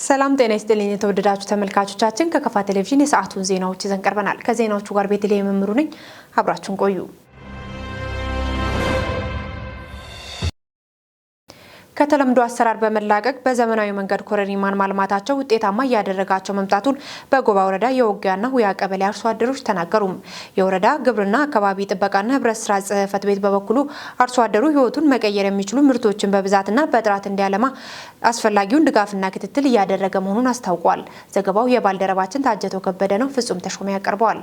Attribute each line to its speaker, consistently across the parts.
Speaker 1: ሰላም ጤና ይስጥልኝ የተወደዳችሁ ተመልካቾቻችን፣ ከከፋ ቴሌቪዥን የሰዓቱን ዜናዎች ይዘን ቀርበናል። ከዜናዎቹ ጋር ቤተልሔም መምሩ ነኝ። አብራችሁን ቆዩ። ከተለምዶ አሰራር በመላቀቅ በዘመናዊ መንገድ ኮረሪማን ማልማታቸው ውጤታማ እያደረጋቸው መምጣቱን በጎባ ወረዳ የወጊያና ውያ ቀበሌ አርሶ አደሮች ተናገሩ። የወረዳ ግብርና አካባቢ ጥበቃና ሕብረት ስራ ጽሕፈት ቤት በበኩሉ አርሶ አደሩ ሕይወቱን መቀየር የሚችሉ ምርቶችን በብዛትና በጥራት እንዲያለማ አስፈላጊውን ድጋፍና ክትትል እያደረገ መሆኑን አስታውቋል። ዘገባው የባልደረባችን ታጀተው ከበደ ነው። ፍጹም ተሾመ ያቀርበዋል።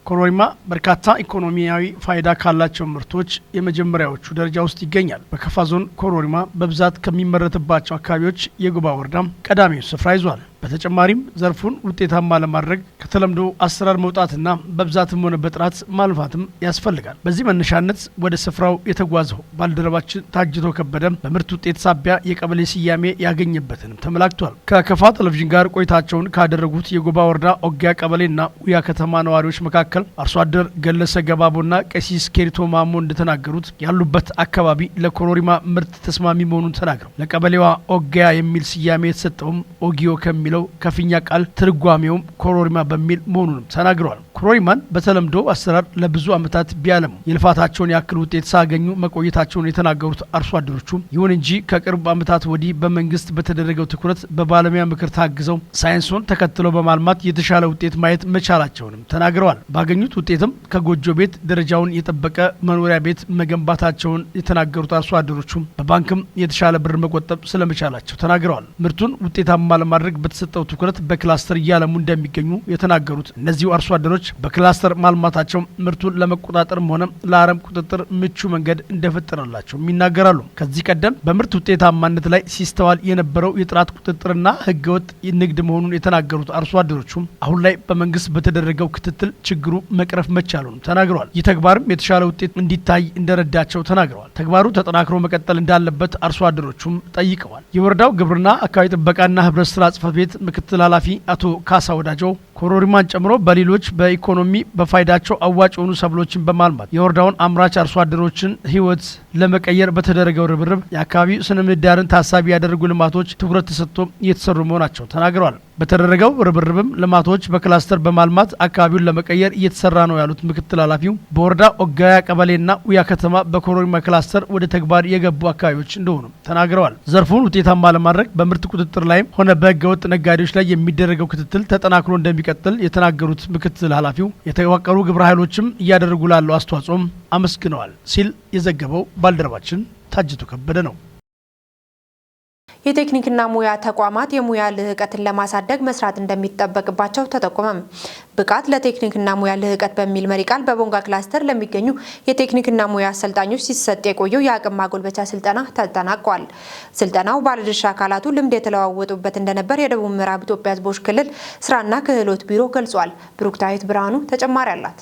Speaker 2: ኮረሪማ በርካታ ኢኮኖሚያዊ ፋይዳ ካላቸው ምርቶች የመጀመሪያዎቹ ደረጃ ውስጥ ይገኛል። በከፋ ዞን ኮረሪማ በብዛት ከሚመረትባቸው አካባቢዎች የጎባ ወረዳም ቀዳሚው ስፍራ ይዟል። በተጨማሪም ዘርፉን ውጤታማ ለማድረግ ከተለምዶ አሰራር መውጣትና በብዛትም ሆነ በጥራት ማልማትም ያስፈልጋል። በዚህ መነሻነት ወደ ስፍራው የተጓዘው ባልደረባችን ታጅቶ ከበደ በምርት ውጤት ሳቢያ የቀበሌ ስያሜ ያገኘበትንም ተመላክቷል። ከከፋ ቴሌቪዥን ጋር ቆይታቸውን ካደረጉት የጎባ ወረዳ ኦጊያ ቀበሌና ውያ ከተማ ነዋሪዎች መካከል አርሶ አደር ገለሰ ገባቦና ቀሲስ ኬሪቶ ማሞ እንደተናገሩት ያሉበት አካባቢ ለኮረሪማ ምርት ተስማሚ መሆኑን ተናግረው ለቀበሌዋ ኦጊያ የሚል ስያሜ የተሰጠውም ኦጊዮ ከሚለው ከፊኛ ቃል ትርጓሜውም ኮረሪማ በሚል መሆኑንም ተናግረዋል። ኮረሪማን በተለምዶ አሰራር ለብዙ ዓመታት ቢያለሙ የልፋታቸውን ያክል ውጤት ሳያገኙ መቆየታቸውን የተናገሩት አርሶ አደሮቹ፣ ይሁን እንጂ ከቅርብ ዓመታት ወዲህ በመንግስት በተደረገው ትኩረት በባለሙያ ምክር ታግዘው ሳይንሱን ተከትለው በማልማት የተሻለ ውጤት ማየት መቻላቸውንም ተናግረዋል። ባገኙት ውጤትም ከጎጆ ቤት ደረጃውን የጠበቀ መኖሪያ ቤት መገንባታቸውን የተናገሩት አርሶ አደሮቹ በባንክም የተሻለ ብር መቆጠብ ስለመቻላቸው ተናግረዋል። ምርቱን ውጤታማ ለማድረግ በተሰጠው ትኩረት በክላስተር እያለሙ እንደሚገኙ የተናገሩት እነዚሁ አርሶ አደሮች በክላስተር ማልማታቸው ምርቱን ለመቆጣጠርም ሆነ ለአረም ቁጥጥር ምቹ መንገድ እንደፈጠረላቸውም ይናገራሉ። ከዚህ ቀደም በምርት ውጤታማነት ላይ ሲስተዋል የነበረው የጥራት ቁጥጥርና ህገወጥ ንግድ መሆኑን የተናገሩት አርሶ አደሮቹም አሁን ላይ በመንግስት በተደረገው ክትትል ችግሩ መቅረፍ መቻሉን ተናግረዋል። ይህ ተግባርም የተሻለ ውጤት እንዲታይ እንደረዳቸው ተናግረዋል። ተግባሩ ተጠናክሮ መቀጠል እንዳለበት አርሶ አደሮቹም ጠይቀዋል። የወረዳው ግብርና አካባቢ ጥበቃና ህብረት ስራ ጽሕፈት ቤት ምክትል ኃላፊ አቶ ካሳ ወዳጆ ኮረሪማን ጨምሮ በሌሎች በኢኮኖሚ በፋይዳቸው አዋጭ የሆኑ ሰብሎችን በማልማት የወረዳውን አምራች አርሶ አደሮችን ህይወት ለመቀየር በተደረገው ርብርብ የአካባቢው ስነ ምህዳርን ታሳቢ ያደረጉ ልማቶች ትኩረት ተሰጥቶ እየተሰሩ መሆናቸው ተናግረዋል። በተደረገው ርብርብም ልማቶች በክላስተር በማልማት አካባቢውን ለመቀየር እየተሰራ ነው ያሉት ምክትል ኃላፊው በወረዳ ኦጋያ ቀበሌና ውያ ከተማ በኮረሪማ ክላስተር ወደ ተግባር የገቡ አካባቢዎች እንደሆኑ ተናግረዋል። ዘርፉን ውጤታማ ለማድረግ በምርት ቁጥጥር ላይም ሆነ በህገወጥ ነጋዴዎች ላይ የሚደረገው ክትትል ተጠናክሮ እንደሚቀጥል የተናገሩት ምክትል ኃላፊው የተዋቀሩ ግብረ ኃይሎችም እያደረጉ ላለው አስተዋጽኦም አመስግነዋል ሲል የዘገበው ባልደረባችን ታጅቶ ከበደ ነው።
Speaker 1: የቴክኒክና ሙያ ተቋማት የሙያ ልህቀትን ለማሳደግ መስራት እንደሚጠበቅባቸው ተጠቆመም። ብቃት ለቴክኒክና ሙያ ልህቀት በሚል መሪ ቃል በቦንጋ ክላስተር ለሚገኙ የቴክኒክና ሙያ አሰልጣኞች ሲሰጥ የቆየው የአቅም ማጎልበቻ ስልጠና ተጠናቋል። ስልጠናው ባለድርሻ አካላቱ ልምድ የተለዋወጡበት እንደነበር የደቡብ ምዕራብ ኢትዮጵያ ሕዝቦች ክልል ስራና ክህሎት ቢሮ ገልጿል። ብሩክታዊት ብርሃኑ ተጨማሪ አላት።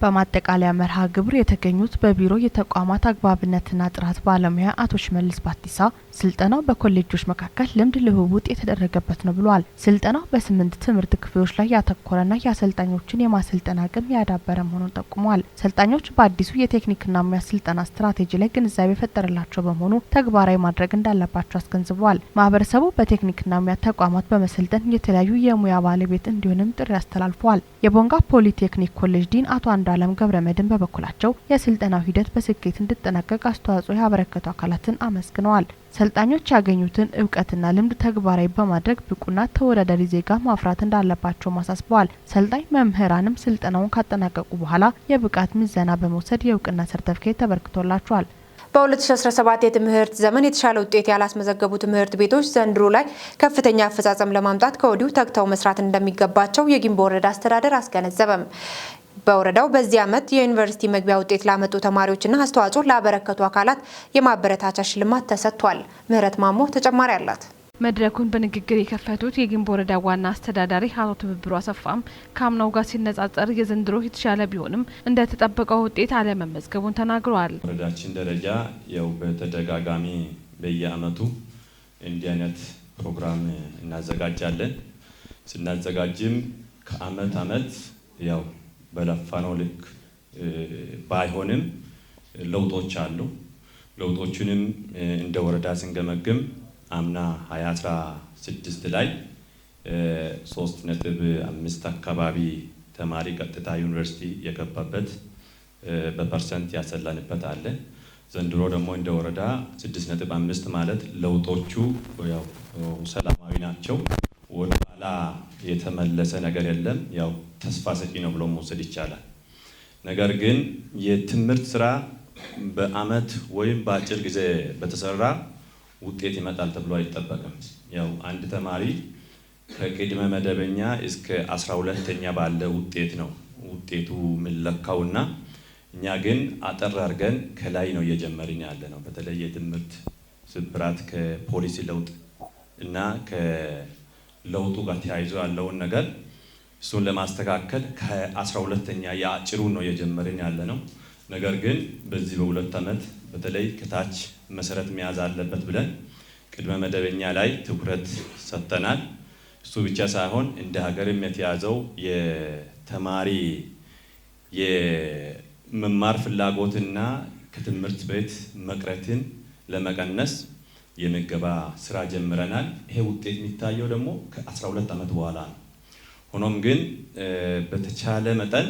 Speaker 3: በማጠቃለያ መርሃ ግብር የተገኙት በቢሮ የተቋማት አግባብነትና ጥራት ባለሙያ አቶ ሽመልስ ባቲሳ ስልጠናው በኮሌጆች መካከል ልምድ ልውውጥ የተደረገበት ነው ብለዋል። ስልጠናው በ8 ትምህርት ክፍሎች ላይ ያተኮረና የአሰልጣኞችን የማሰልጠን አቅም ያዳበረ መሆኑን ጠቁመዋል። ሰልጣኞች በአዲሱ የቴክኒክና ሙያ ስልጠና ስትራቴጂ ላይ ግንዛቤ የፈጠረላቸው በመሆኑ ተግባራዊ ማድረግ እንዳለባቸው አስገንዝበዋል። ማህበረሰቡ በቴክኒክና ሙያ ተቋማት በመሰልጠን የተለያዩ የሙያ ባለቤት እንዲሆንም ጥሪ አስተላልፈዋል። የቦንጋ ፖሊቴክኒክ ኮሌጅ ዲን አቶ አንዱአለም ገብረ መድህን በበኩላቸው የስልጠናው ሂደት በስኬት እንዲጠናቀቅ አስተዋጽኦ ያበረከቱ አካላትን አመስግነዋል። ሰልጣኞች ያገኙትን እውቀትና ልምድ ተግባራዊ በማድረግ ብቁና ተወዳዳሪ ዜጋ ማፍራት እንዳለባቸው አሳስበዋል። ሰልጣኝ መምህራንም ስልጠናውን ካጠናቀቁ በኋላ የብቃት ምዘና በመውሰድ የእውቅና ሰርተፍኬት ተበርክቶላቸዋል።
Speaker 1: በ2017 የትምህርት ዘመን የተሻለ ውጤት ያላስመዘገቡ ትምህርት ቤቶች ዘንድሮ ላይ ከፍተኛ አፈጻጸም ለማምጣት ከወዲሁ ተግተው መስራት እንደሚገባቸው የጊምቦ ወረዳ አስተዳደር አስገነዘበም። በወረዳው በዚህ ዓመት የዩኒቨርሲቲ መግቢያ ውጤት ላመጡ ተማሪዎችና አስተዋጽኦ ላበረከቱ አካላት የማበረታቻ ሽልማት ተሰጥቷል። ምህረት ማሞ ተጨማሪ አላት።
Speaker 4: መድረኩን በንግግር የከፈቱት የጊምቦ ወረዳ ዋና አስተዳዳሪ አቶ ትብብሩ አሰፋም ከአምናው ጋር ሲነጻጸር የዘንድሮ የተሻለ ቢሆንም እንደተጠበቀው ውጤት አለመመዝገቡን ተናግረዋል።
Speaker 5: ወረዳችን ደረጃ ያው በተደጋጋሚ በየአመቱ እንዲህ አይነት ፕሮግራም እናዘጋጃለን። ስናዘጋጅም ከአመት አመት ያው በለፋነው ልክ ባይሆንም ለውጦች አሉ። ለውጦቹንም እንደ ወረዳ ስንገመግም አምና 2016 ላይ 3.5 አካባቢ ተማሪ ቀጥታ ዩኒቨርሲቲ የገባበት በ percent ያሰላንበት አለ። ዘንድሮ ደግሞ እንደ ወረዳ 6.5 ማለት ለውጦቹ ያው ሰላማዊ ናቸው። ወደ ኋላ የተመለሰ ነገር የለም። ያው ተስፋ ሰጪ ነው ብሎ መውሰድ ይቻላል። ነገር ግን የትምህርት ስራ በአመት ወይም በአጭር ጊዜ በተሰራ ውጤት ይመጣል ተብሎ አይጠበቅም። ያው አንድ ተማሪ ከቅድመ መደበኛ እስከ 12ኛ ባለ ውጤት ነው ውጤቱ የሚለካውና እኛ ግን አጠር አድርገን ከላይ ነው እየጀመርን ያለ ነው። በተለይ የትምህርት ስብራት ከፖሊሲ ለውጥ እና ከለውጡ ጋር ተያይዞ ያለውን ነገር እሱን ለማስተካከል ከ12ኛ የአጭሩን ነው እየጀመርን ያለ ነው። ነገር ግን በዚህ በ2 ዓመት በተለይ ከታች መሰረት መያዝ አለበት ብለን ቅድመ መደበኛ ላይ ትኩረት ሰጥተናል። እሱ ብቻ ሳይሆን እንደ ሀገርም የተያዘው የተማሪ የመማር ፍላጎትና ከትምህርት ቤት መቅረትን ለመቀነስ የምገባ ስራ ጀምረናል። ይሄ ውጤት የሚታየው ደግሞ ከ12 ዓመት በኋላ ነው። ሆኖም ግን በተቻለ መጠን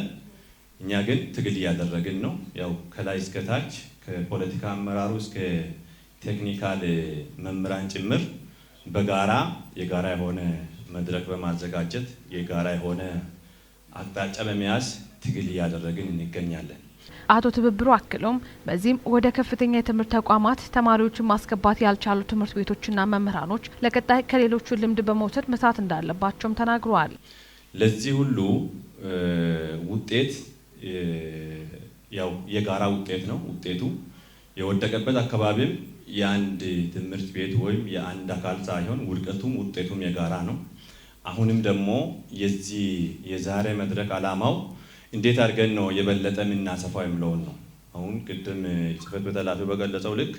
Speaker 5: እኛ ግን ትግል እያደረግን ነው። ያው ከላይ እስከ ታች ከፖለቲካ አመራሩ እስከ technical መምህራን ጭምር በጋራ የጋራ የሆነ መድረክ በማዘጋጀት የጋራ የሆነ አቅጣጫ በመያዝ ትግል እያደረግን እንገኛለን።
Speaker 4: አቶ ትብብሩ አክለውም በዚህም ወደ ከፍተኛ የትምህርት ተቋማት ተማሪዎችን ማስገባት ያልቻሉ ትምህርት ቤቶችና መምህራኖች ለቀጣይ ከሌሎቹ ልምድ በመውሰድ መስራት እንዳለባቸውም ተናግረዋል።
Speaker 5: ለዚህ ሁሉ ውጤት ያው የጋራ ውጤት ነው። ውጤቱ የወደቀበት አካባቢም የአንድ ትምህርት ቤት ወይም የአንድ አካል ሳይሆን ውድቀቱም ውጤቱም የጋራ ነው። አሁንም ደግሞ የዚህ የዛሬ መድረክ ዓላማው እንዴት አድርገን ነው የበለጠ የምናሰፋው የሚለውን ነው። አሁን ቅድም ጽሕፈት ቤት ኃላፊው በገለጸው ልክ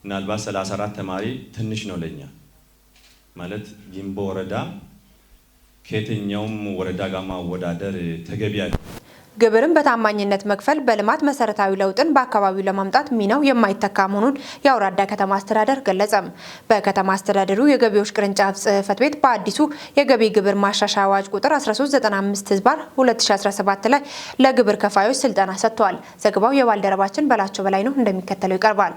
Speaker 5: ምናልባት 34 ተማሪ ትንሽ ነው ለኛ ማለት ጊምቦ ወረዳ ከየትኛውም ወረዳ ጋር ማወዳደር ተገቢ አይደለም።
Speaker 1: ግብርን በታማኝነት መክፈል በልማት መሰረታዊ ለውጥን በአካባቢው ለማምጣት ሚናው የማይተካ መሆኑን የአውራዳ ከተማ አስተዳደር ገለጸም። በከተማ አስተዳደሩ የገቢዎች ቅርንጫፍ ጽሕፈት ቤት በአዲሱ የገቢ ግብር ማሻሻያ አዋጅ ቁጥር 1395/2017 ላይ ለግብር ከፋዮች ስልጠና ሰጥቷል። ዘገባው የባልደረባችን በላቸው በላይ ነው፣ እንደሚከተለው ይቀርባል።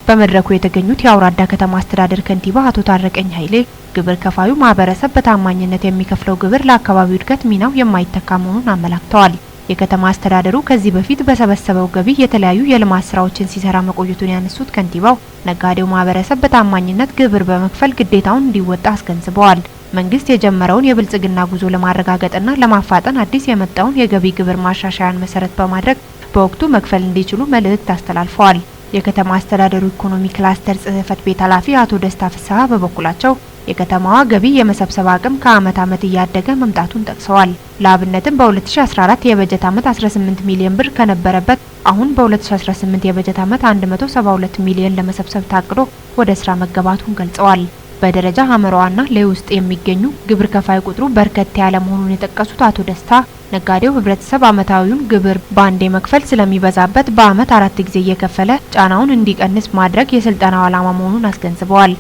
Speaker 1: በመድረኩ የተገኙት የአውራዳ ከተማ አስተዳደር ከንቲባ አቶ ታረቀኝ ኃይሌ ግብር ከፋዩ ማህበረሰብ በታማኝነት የሚከፍለው ግብር ለአካባቢው እድገት ሚናው የማይተካ መሆኑን አመላክተዋል። የከተማ አስተዳደሩ ከዚህ በፊት በሰበሰበው ገቢ የተለያዩ የልማት ስራዎችን ሲሰራ መቆየቱን ያነሱት ከንቲባው ነጋዴው ማህበረሰብ በታማኝነት ግብር በመክፈል ግዴታውን እንዲወጣ አስገንዝበዋል። መንግስት የጀመረውን የብልጽግና ጉዞ ለማረጋገጥና ለማፋጠን አዲስ የመጣውን የገቢ ግብር ማሻሻያን መሰረት በማድረግ በወቅቱ መክፈል እንዲችሉ መልእክት አስተላልፈዋል። የከተማ አስተዳደሩ ኢኮኖሚ ክላስተር ጽሕፈት ቤት ኃላፊ አቶ ደስታ ፍስሐ በበኩላቸው የከተማዋ ገቢ የመሰብሰብ አቅም ከአመት አመት እያደገ መምጣቱን ጠቅሰዋል። ለአብነትም በ2014 የበጀት አመት 18 ሚሊዮን ብር ከነበረበት አሁን በ2018 የበጀት አመት 172 ሚሊዮን ለመሰብሰብ ታቅዶ ወደ ስራ መገባቱን ገልጸዋል። በደረጃ ሀመራዋና ላይ ውስጥ የሚገኙ ግብር ከፋይ ቁጥሩ በርከት ያለ መሆኑን የጠቀሱት አቶ ደስታ ነጋዴው ህብረተሰብ አመታዊውን ግብር በአንዴ መክፈል ስለሚበዛበት በአመት 4 ጊዜ እየከፈለ ጫናውን እንዲቀንስ ማድረግ የስልጠናው ዓላማ መሆኑን አስገንዝበዋል።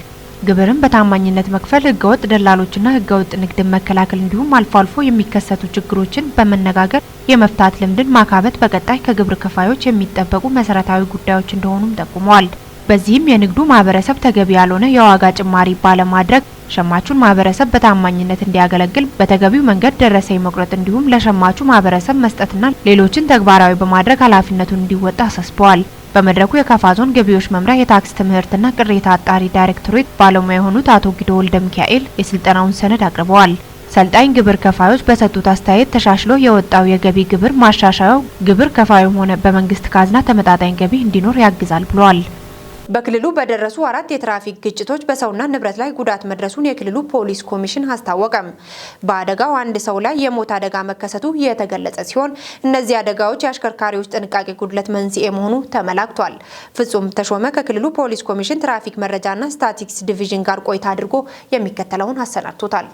Speaker 1: ግብርን በታማኝነት መክፈል ህገወጥ ደላሎችና ህገወጥ ንግድን መከላከል እንዲሁም አልፎ አልፎ የሚከሰቱ ችግሮችን በመነጋገር የመፍታት ልምድን ማካበት በቀጣይ ከግብር ከፋዮች የሚጠበቁ መሰረታዊ ጉዳዮች እንደሆኑም ጠቁመዋል። በዚህም የንግዱ ማህበረሰብ ተገቢ ያልሆነ የዋጋ ጭማሪ ባለማድረግ ሸማቹን ማህበረሰብ በታማኝነት እንዲያገለግል በተገቢው መንገድ ደረሰኝ መቁረጥ እንዲሁም ለሸማቹ ማህበረሰብ መስጠትና ሌሎችን ተግባራዊ በማድረግ ኃላፊነቱን እንዲወጣ አሳስበዋል። በመድረኩ የካፋ ዞን ገቢዎች መምሪያ የታክስ ትምህርትና ቅሬታ አጣሪ ዳይሬክቶሬት ባለሙያ የሆኑት አቶ ጊዶ ወልደ ሚካኤል የስልጠናውን ሰነድ አቅርበዋል። ሰልጣኝ ግብር ከፋዮች በሰጡት አስተያየት ተሻሽሎ የወጣው የገቢ ግብር ማሻሻያው ግብር ከፋዩም ሆነ በመንግስት ካዝና ተመጣጣኝ ገቢ እንዲኖር ያግዛል ብለዋል። በክልሉ በደረሱ 4 የትራፊክ ግጭቶች በሰውና ንብረት ላይ ጉዳት መድረሱን የክልሉ ፖሊስ ኮሚሽን አስታወቀም። በአደጋው አንድ ሰው ላይ የሞት አደጋ መከሰቱ የተገለጸ ሲሆን እነዚህ አደጋዎች የአሽከርካሪዎች ጥንቃቄ ጉድለት መንስኤ መሆኑ ተመላክቷል። ፍጹም ተሾመ ከክልሉ ፖሊስ ኮሚሽን ትራፊክ መረጃና ስታቲስቲክስ ዲቪዥን ጋር ቆይታ አድርጎ የሚከተለውን አሰናድቶታል።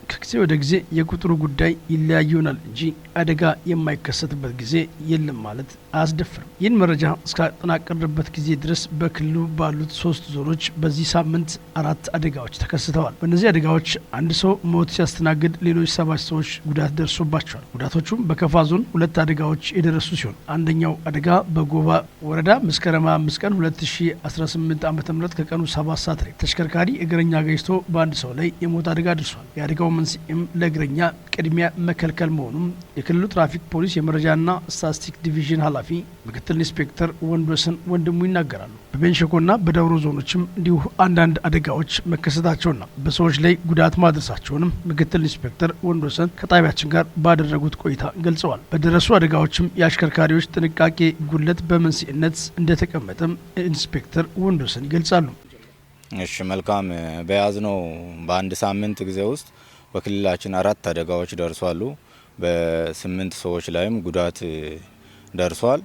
Speaker 2: ከጊዜ ከጊዜ ወደ ጊዜ የቁጥሩ ጉዳይ ይለያይ ይሆናል እንጂ አደጋ የማይከሰትበት ጊዜ የለም ማለት አያስደፍርም። ይህን መረጃ እስካጠናቀርንበት ጊዜ ድረስ በክልሉ ባሉት 3 ዞኖች በዚህ ሳምንት 4 አደጋዎች ተከስተዋል። በእነዚህ አደጋዎች አንድ ሰው ሞት ሲያስተናግድ ሌሎች 7 ሰዎች ጉዳት ደርሶባቸዋል። ጉዳቶቹም በከፋ ዞን 2 አደጋዎች የደረሱ ሲሆን አንደኛው አደጋ በጎባ ወረዳ መስከረም 5 ቀን 2018 ዓ.ም ከቀኑ 7 ሰዓት ላይ ተሽከርካሪ እግረኛ ገጭቶ በአንድ ሰው ላይ የሞት አደጋ ደርሷል። የአደጋው መንስኤም ለእግረኛ ቅድሚያ መከልከል መሆኑን የክልሉ ትራፊክ ፖሊስ የመረጃና ስታቲስቲክስ ዲቪዥን ኃላፊ ምክትል ኢንስፔክተር ወንድወሰን ወንድሙ ይናገራሉ። በቤንች ሸኮና በዳውሮ ዞኖችም እንዲሁ አንዳንድ አደጋዎች መከሰታቸውና በሰዎች ላይ ጉዳት ማድረሳቸውንም ምክትል ኢንስፔክተር ወንድወሰን ከጣቢያችን ጋር ባደረጉት ቆይታ ገልጸዋል። በደረሱ አደጋዎችም የአሽከርካሪዎች ጥንቃቄ ጉድለት በመንስኤነት እንደተቀመጠም ኢንስፔክተር ወንድወሰን ይገልጻሉ።
Speaker 6: እሺ መልካም። በያዝነው በአንድ ሳምንት ጊዜ ውስጥ በክልላችን 4 አደጋዎች ደርሷሉ። በ8 ሰዎች ላይም ጉዳት ደርሷል።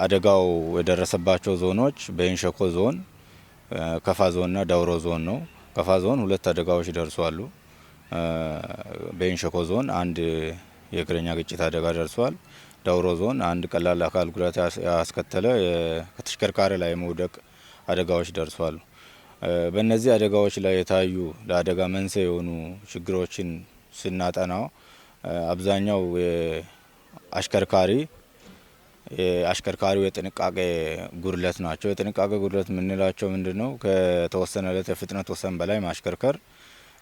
Speaker 6: አደጋው የደረሰባቸው ዞኖች ቤንች ሸኮ ዞን፣ ከፋ ዞንና ዳውሮ ዞን ነው። ከፋ ዞን 2 አደጋዎች ደርሷሉ። ቤንች ሸኮ ዞን 1 የእግረኛ ግጭት አደጋ ደርሷል። ዳውሮ ዞን 1 ቀላል አካል ጉዳት ያስከተለ ከተሽከርካሪ ላይ መውደቅ አደጋዎች ደርሷል። በእነዚህ አደጋዎች ላይ የታዩ ለአደጋ መንስኤ የሆኑ ችግሮችን ስናጠናው አብዛኛው የአሽከርካሪው የጥንቃቄ ጉድለት ናቸው። የጥንቃቄ ጉድለት የምንላቸው ምንድነው? ከተወሰነለት የፍጥነት ወሰን በላይ ማሽከርከር፣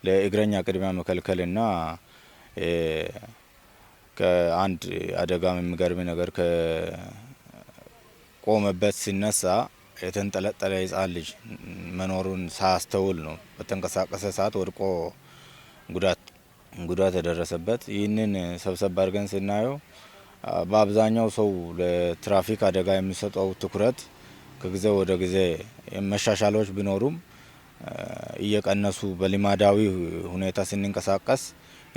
Speaker 6: ለእግረኛ ቅድሚያ መከልከልና ከአንድ አደጋ የሚገርም ነገር ከቆመበት ሲነሳ የተንጠለጠለ ህጻን ልጅ መኖሩን ሳያስተውል ነው በተንቀሳቀሰ ሰዓት ወድቆ ጉዳት የደረሰበት። ይህንን ሰብሰብ አድርገን ስናየው በአብዛኛው ሰው ለትራፊክ አደጋ የሚሰጠው ትኩረት ከጊዜ ወደ ጊዜ መሻሻሎች ቢኖሩም እየቀነሱ በልማዳዊ ሁኔታ ስንንቀሳቀስ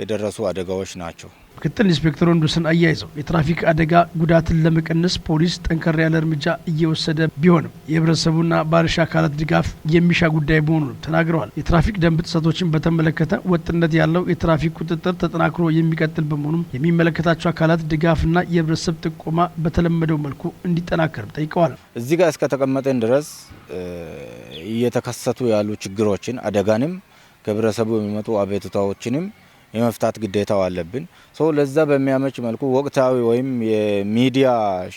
Speaker 6: የደረሱ አደጋዎች ናቸው።
Speaker 2: ምክትል ኢንስፔክተር ወንድወሰን አያይዘው የትራፊክ አደጋ ጉዳትን ለመቀነስ ፖሊስ ጠንከር ያለ እርምጃ እየወሰደ ቢሆንም የህብረተሰቡና ባለድርሻ አካላት ድጋፍ የሚሻ ጉዳይ መሆኑን ተናግረዋል። የትራፊክ ደንብ ጥሰቶችን በተመለከተ ወጥነት ያለው የትራፊክ ቁጥጥር ተጠናክሮ የሚቀጥል በመሆኑም የሚመለከታቸው አካላት ድጋፍና የህብረተሰብ ጥቆማ በተለመደው መልኩ እንዲጠናከርም ጠይቀዋል።
Speaker 6: እዚህ ጋር እስከተቀመጠን ድረስ እየተከሰቱ ያሉ ችግሮችን አደጋንም ከህብረተሰቡ የሚመጡ አቤቱታዎችንም የመፍታት ግዴታው አለብን። ለዛ በሚያመች መልኩ ወቅታዊ ወይም የሚዲያ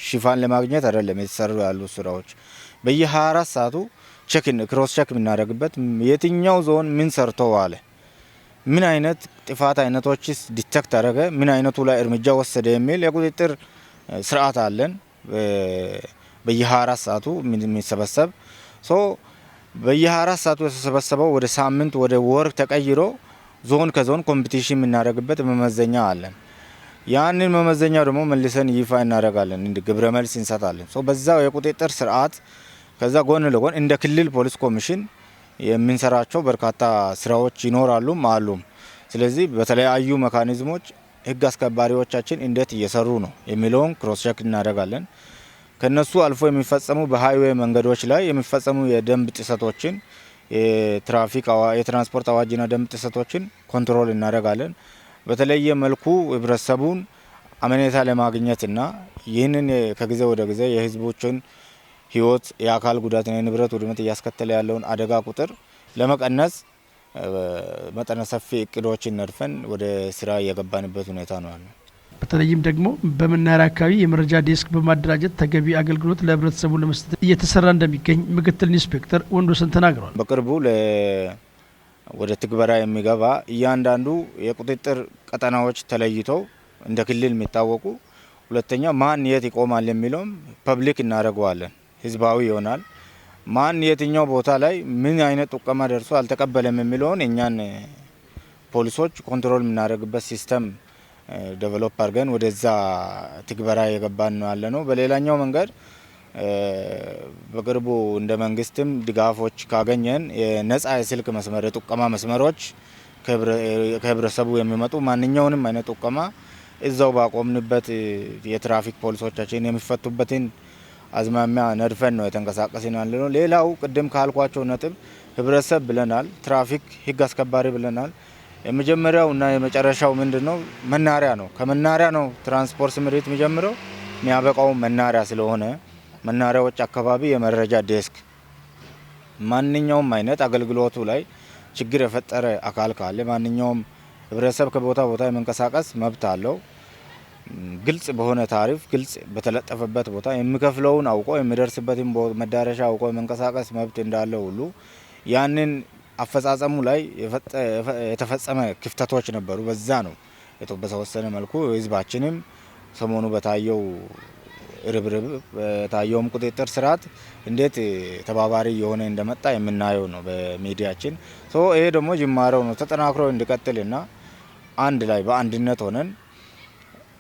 Speaker 6: ሽፋን ለማግኘት አይደለም የተሰሩ ያሉ ስራዎች። በየ24 ሰዓቱ cross check የምናደርግበት የትኛው ዞን ምን ሰርቶ ዋለ፣ ምን አይነት ጥፋት አይነቶችስ detect አደረገ፣ ምን አይነቱ ላይ እርምጃ ወሰደ የሚል የቁጥጥር ስርዓት አለን። በየ24 ሰዓቱ የሚሰበሰብ በየ24 ሰዓቱ የተሰበሰበው ወደ ሳምንት ወደ ወር ተቀይሮ ዞን ከዞን competition የምናደርግበት መመዘኛ አለን። ያንን መመዘኛ ደግሞ መልሰን ይፋ እናደርጋለን፣ እንደ ግብረ መልስ እንሰጣለን። በዛው የቁጥጥር ስርዓት ከዛ ጎን ለጎን እንደ ክልል ፖሊስ ኮሚሽን የምንሰራቸው በርካታ ስራዎች ይኖራሉም አሉም። ስለዚህ በተለያዩ mechanism ኦች ህግ አስከባሪዎቻችን እንዴት እየሰሩ ነው የሚለውን cross check እናደርጋለን። ከነሱ አልፎ የሚፈጸሙ በ highway መንገዶች ላይ የሚፈጸሙ የደንብ ጥሰቶችን የትራፊክ የትራንስፖርት አዋጅና ደንብ ጥሰቶችን control እናደርጋለን። በተለየ መልኩ ህብረተሰቡን አመኔታ ለማግኘትና ይህንን ከጊዜ ወደ ጊዜ የህዝቦችን ህይወት የአካል ጉዳትና የንብረት ውድመት እያስከተለ ያለውን አደጋ ቁጥር ለመቀነስ መጠነ ሰፊ እቅዶችን ነድፈን ወደ ስራ እየገባንበት ሁኔታ ነው ያለው።
Speaker 2: በተለይም ደግሞ በመናኸሪያ አካባቢ የመረጃ desk በማደራጀት ተገቢ አገልግሎት ለህብረተሰቡ ለመስጠት እየተሰራ እንደሚገኝ ምክትል ኢንስፔክተር ወንድወሰን ተናግረዋል።
Speaker 6: በቅርቡ ወደ ትግበራ የሚገባ እያንዳንዱ የቁጥጥር ቀጠናዎች ተለይተው እንደ ክልል የሚታወቁ፣ ሁለተኛ ማን የት ይቆማል የሚለውም public እናደርገዋለን፣ ህዝባዊ ይሆናል። ማን የትኛው ቦታ ላይ ምን አይነት ጥቆማ ደርሶ አልተቀበለም የሚለውን እኛን ፖሊሶች control የምናደርግበት system develop አድርገን ወደዛ ትግበራ የገባን ነው ያለነው። በሌላኛው መንገድ በቅርቡ እንደ መንግስትም ድጋፎች ካገኘን የነጻ የስልክ መስመር የጥቆማ መስመሮች ከህብረተሰቡ የሚመጡ ማንኛውንም አይነት ጥቆማ እዛው ባቆምንበት የትራፊክ ፖሊሶቻችን የሚፈቱበትን አዝማሚያ ነድፈን ነው የተንቀሳቀስን ያለነው። ሌላው ቅድም ካልኳቸው ነጥብ ህብረተሰብ ብለናል፣ ትራፊክ ህግ አስከባሪ ብለናል። የመጀመሪያው እና የመጨረሻው ምንድን ነው? መናሪያ ነው። ከመናሪያ ነው ትራንስፖርት ስምሪት የሚጀምረው፣ የሚያበቃው መናሪያ ስለሆነ መናሪያዎች አካባቢ የመረጃ desk ማንኛውም አይነት አገልግሎቱ ላይ ችግር የፈጠረ አካል ካለ፣ ማንኛውም ህብረተሰብ ከቦታ ቦታ የመንቀሳቀስ መብት አለው። ግልጽ በሆነ ታሪፍ፣ ግልጽ በተለጠፈበት ቦታ የሚከፍለውን አውቆ፣ የሚደርስበትን መዳረሻ አውቆ የመንቀሳቀስ መብት እንዳለው ሁሉ ያንን አፈጻጸሙ ላይ የተፈጸመ ክፍተቶች ነበሩ። በዛ ነው በተወሰነ መልኩ ህዝባችንም ሰሞኑ በታየው ርብርብ፣ በታየውም ቁጥጥር ስርዓት እንዴት ተባባሪ የሆነ እንደመጣ የምናየው ነው በሚዲያችን። ይሄ ደግሞ ጅማሬው ነው፣ ተጠናክሮ እንዲቀጥልና አንድ ላይ በአንድነት ሆነን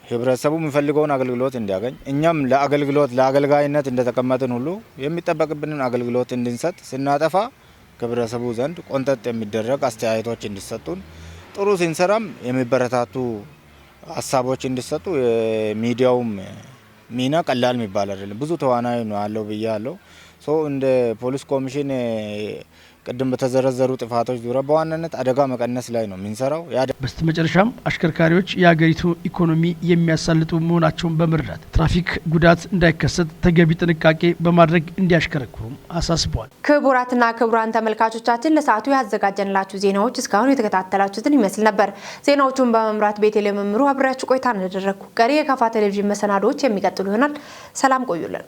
Speaker 6: ህብረተሰቡ የሚፈልገውን አገልግሎት እንዲያገኝ፣ እኛም ለአገልግሎት ለአገልጋይነት እንደተቀመጥን ሁሉ የሚጠበቅብንን አገልግሎት እንድንሰጥ፣ ስናጠፋ ከህብረተሰቡ ዘንድ ቆንጠጥ የሚደረግ አስተያየቶች እንዲሰጡን፣ ጥሩ ስንሰራም የሚበረታቱ ሀሳቦች እንዲሰጡ የሚዲያውም ሚና ቀላል የሚባል አይደለም። ብዙ ተዋናይ ነው ያለው ብያለሁ። So እንደ ፖሊስ ኮሚሽን ቅድም በተዘረዘሩ ጥፋቶች ዙሪያ በዋናነት አደጋ መቀነስ ላይ ነው የምንሰራው።
Speaker 2: በስተመጨረሻም አሽከርካሪዎች የሀገሪቱ ኢኮኖሚ የሚያሳልጡ መሆናቸውን በመረዳት ትራፊክ ጉዳት እንዳይከሰት ተገቢ ጥንቃቄ በማድረግ እንዲያሽከረክሩም አሳስበዋል።
Speaker 1: ክቡራትና ክቡራን ተመልካቾቻችን፣ ለሰዓቱ ያዘጋጀንላችሁ ዜናዎች እስካሁን የተከታተላችሁትን ይመስል ነበር። ዜናዎቹን በመምራት ቤቴል መምሩ አብሬያችሁ ቆይታ እንዳደረግኩ፣ ቀሪ የካፋ ቴሌቪዥን መሰናዶዎች የሚቀጥሉ ይሆናል። ሰላም ቆዩልን።